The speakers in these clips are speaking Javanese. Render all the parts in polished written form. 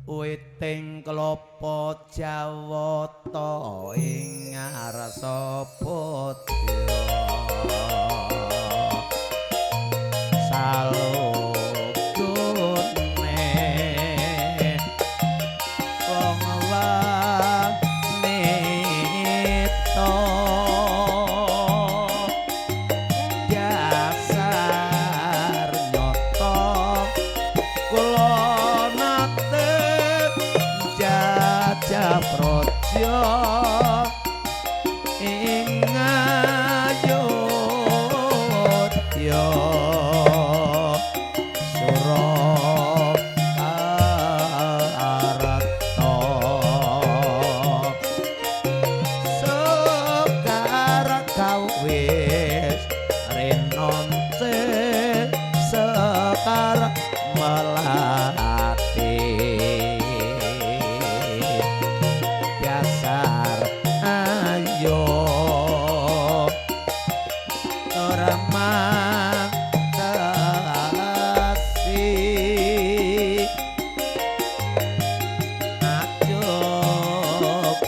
Witing klapa Jawata ing ngarsa bodya salugune wong wanita dasar nyata kula nate jajah praja ing Ayodya Surakarta. Sekar kawis renonce sekar melati dasar ayo ora mangkasi ajo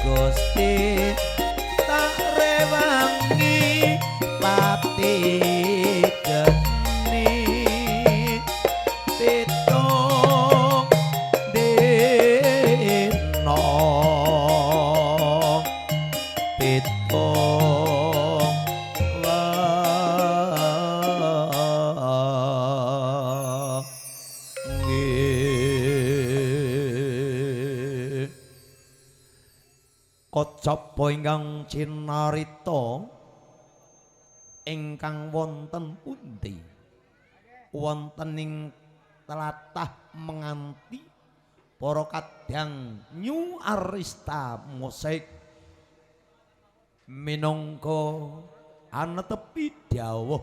Gusti tak rewangi pati geni pitung dina pitung wengi. Kocapa ingkang cinarita ingkang wonten pundi wonten ing tlatah Menganti para kadang New Arista Musik minangka anetepi dawuh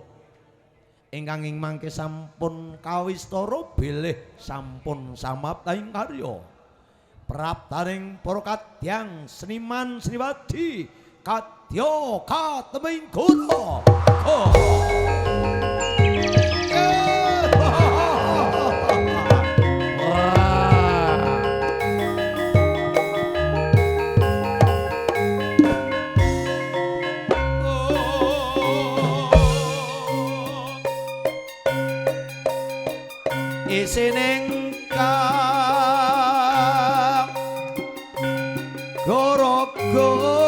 ingkang ing mangke sampun kawistara bilih sampun samaptaing karya praptaning para kadang seniman seniwadi kadya kateming guna. Isining kang gara-gara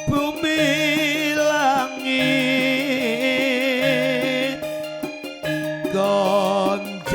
bumi langit gonjang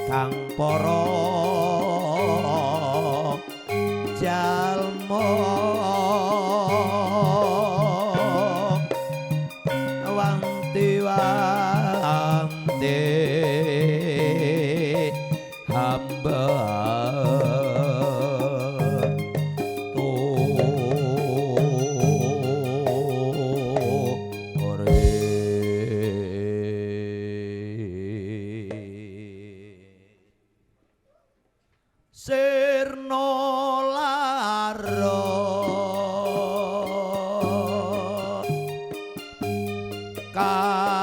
kang para jalma wanti-wanti hamba sirna lara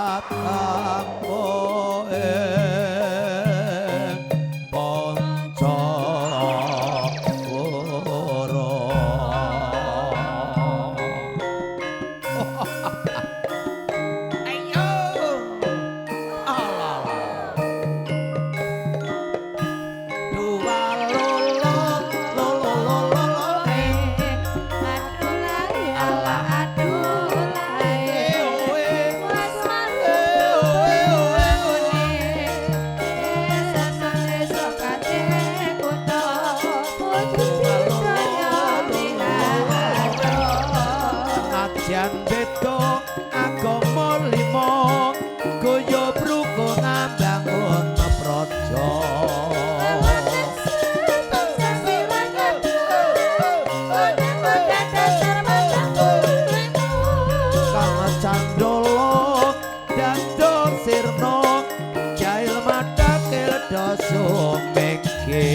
katampa ing panca wara. Ayo ala dua lolo lolo lolo Ala adulai Ajan beda agama lima guyub rukun bangun praja. Kang candala dados sirna jail madakil doso meke.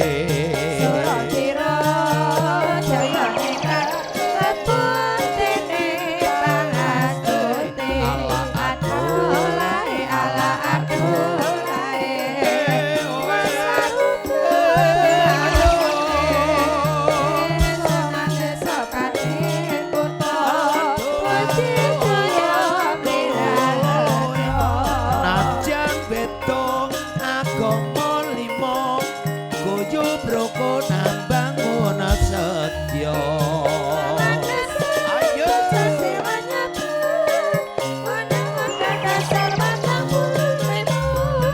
Najan beda agama lima guyub rukun bangun setya. Ayo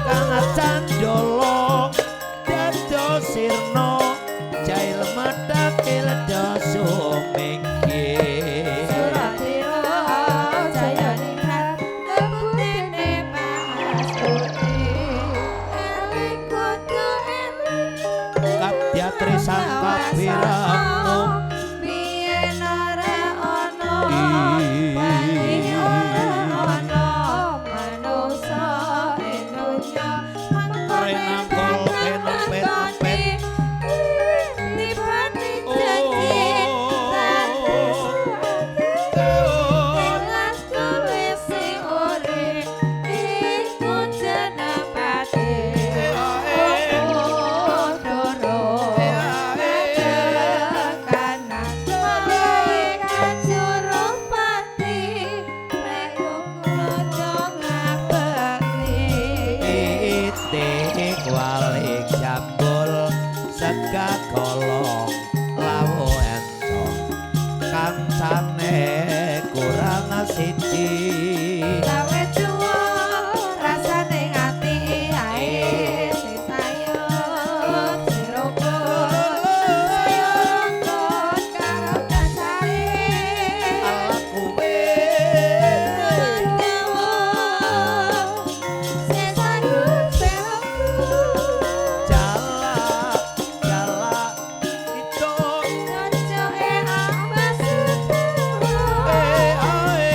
kang candala dados sirna jail madakil doso mengke. Kadya trisangka biramo Biyen ora ana wali ora ana manungsa ing donya Renangkol penempet tibane janji lan ikhlas kowe sing urip iku jeneng-pati. Pitik walik jambul sega golong lawo encong kancane kurang siji. Ala kowe jala jala itu eh ae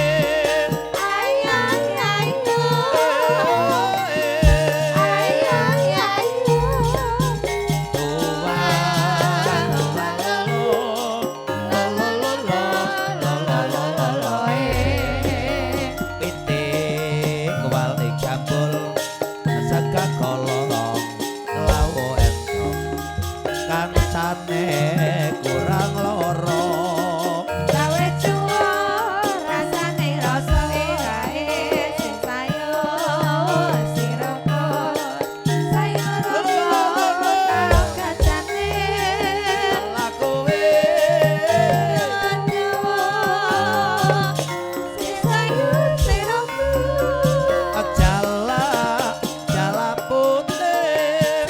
Pitik walik jambul sega golong lawo entok kancane kurang loro. Ala kowe jala jala putih.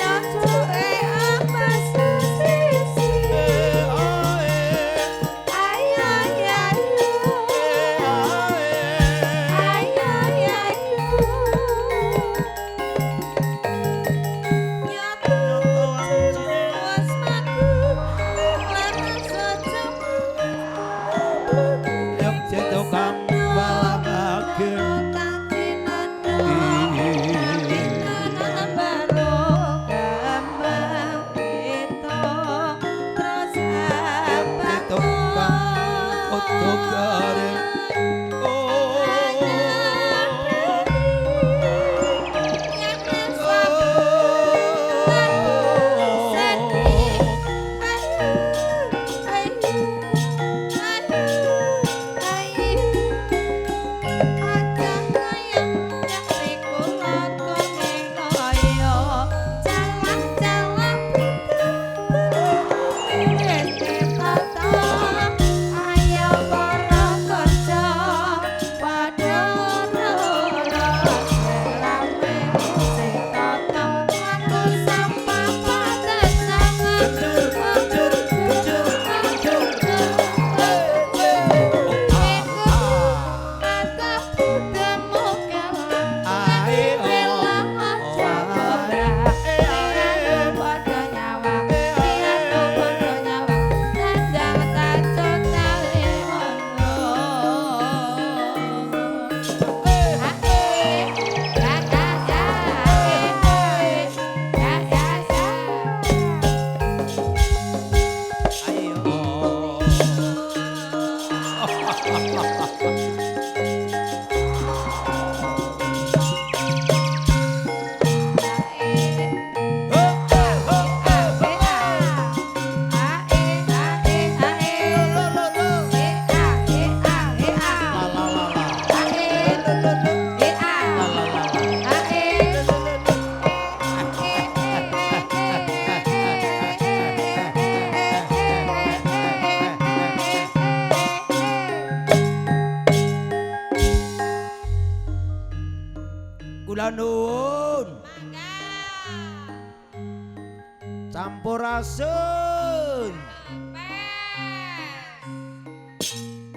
Sampurasun.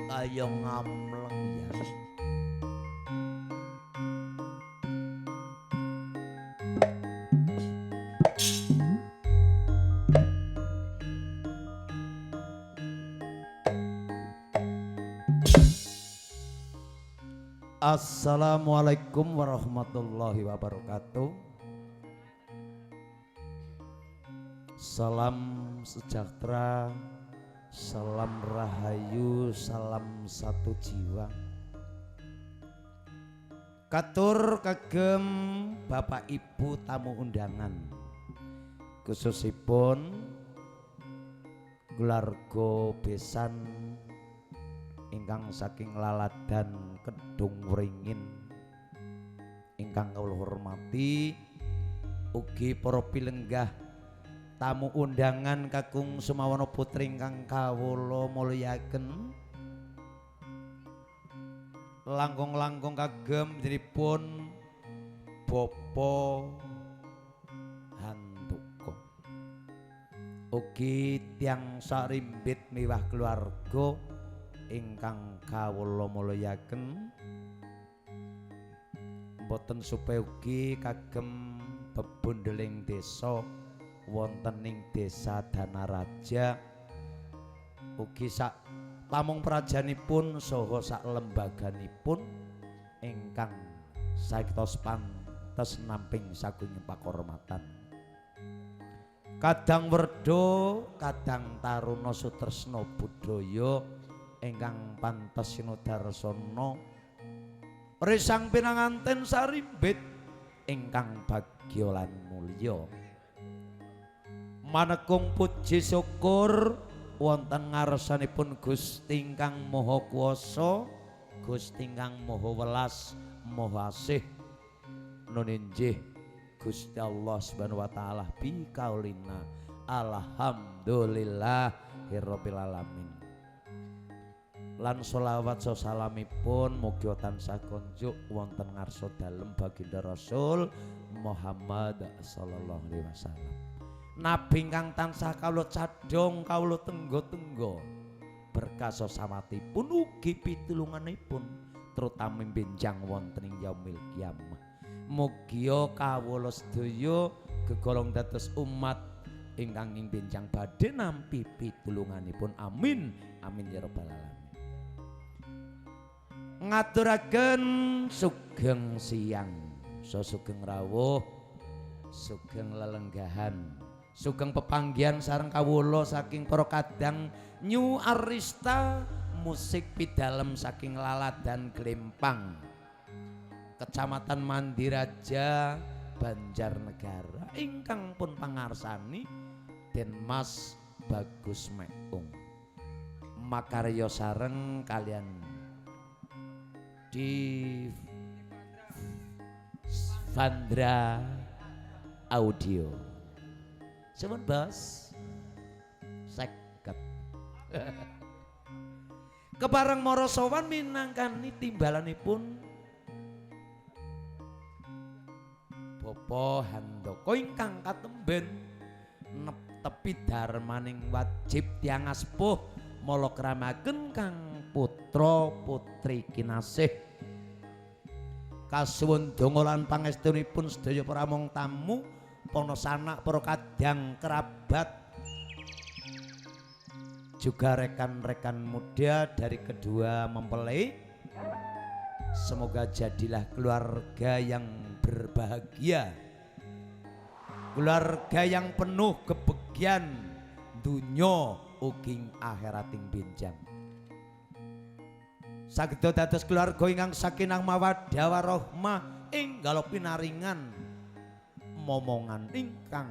Kaya ngamleng ya. Assalamualaikum warahmatullahi wabarakatuh. Salam sejahtera, salam rahayu, salam satu jiwa. Katur kagem Bapak Ibu tamu undangan, khususipun keluarga besan ingkang saking Laladan Kedung Wringin ingkang kawula hormati, ugi para pilenggah tamu undangan kakung Sumawana putri ingkang kawula mulyaken. Langkung-langkung kagem dipun Bapa Handoko, ugi tiyang sarimbit miwah keluarga ingkang kawula mulyaken. Mboten supe ugi kagem bebundeling desa wonten ing Desa Danaraja, ugi sak pamong prajanipun saha sak lembaganipun ingkang saektos pantes namping sagung pakormatan. Kadang werda, kadang taruna sutresna budaya ingkang pantes sinudarsana risang pinanganten sarimbit ingkang bagya lan mulya. Manekung puji syukur wonten ngarsanipun Gusti ingkang Maha Kuwasa, Gusti ingkang Maha Welas, Maha Asih. Nun injih Gusti Allah Subhanahu wa taala bi kaulina. Alhamdulillahirabbil alamin. Lan sholawat salamipun mugi tansah konjuk wonten ngarsa dalem baginda Rasul Muhammad sallallahu alaihi wasallam. Nabi ingkang tansah kawula cadhong kawula tenggo-tenggo berkah samatipun ugi pitulunganipun terutama benjang wonten ing yaumil kiamah. Mugia kawula sedaya gegolong dados umat ingkang ing benjang badhe nampi pitulunganipun. Amin amin ya rabbal alamin. Ngaturaken sugeng siang, sugeng rawuh, sugeng lelenggahan, sugeng pepanggihan sareng kawula saking para kadang New Arista musik pidalem saking Laladan Glempang, Kecamatan Mandiraja, Banjarnegara ingkang pun pangarsani Den Mas Bagus Meung. Makarya sareng kalian di Vandra Audio. Suwun bos. 50. Kepareng mara sowan minangkani timbalanipun Bapa Handoko ingkang katemben netepi darmaning wajib tiyang asepuh mala kramaken kang putra putri kinasih. Kasuwun donga lan pangestunipun sedaya para among tamu, para sanak, para kadang kerabat, juga rekan-rekan muda dari kedua mempelai. Semoga jadilah keluarga yang berbahagia, keluarga yang penuh kebahagiaan dunya ugi akhirating benjang. Sageda dados keluarga ingkang sakinah mawaddah warahmah enggal pinaringan momongan ingkang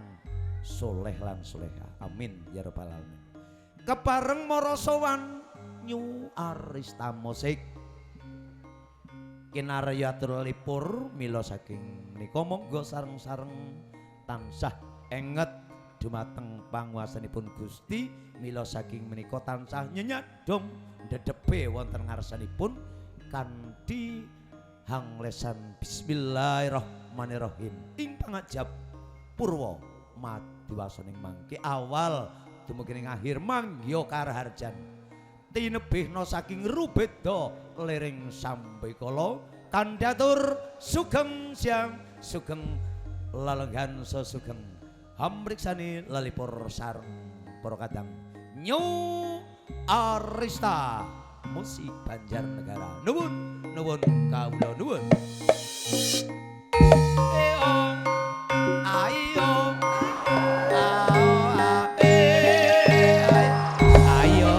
soleh lan soleha. Amin ya rabbal alamin. Kepareng mara sowan New Arista Musik kinarya atur lipur mila saking menika monggo sareng-sareng tansah enget dumateng panguwasanipun Gusti. Mila saking menika tansah nyenyadong dedepe wonten ngarsanipun kanthi hanglesan bismillahirrahmanirrahim ing pangajap purwa madiwasaning mangke awal dumugi ing akhir mangya karaharjan tinebihna saking rubeda liring sambekala kandhatur sugeng siang sugeng lelenggan sesugeng hamriksani lalipur sareng para kadang New Arista Musik Banjarnegara. Nuwun nuwun kawula nuwun. Ayo ayo ayo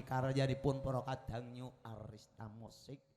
Karyanipun para kadang New Arista Musik.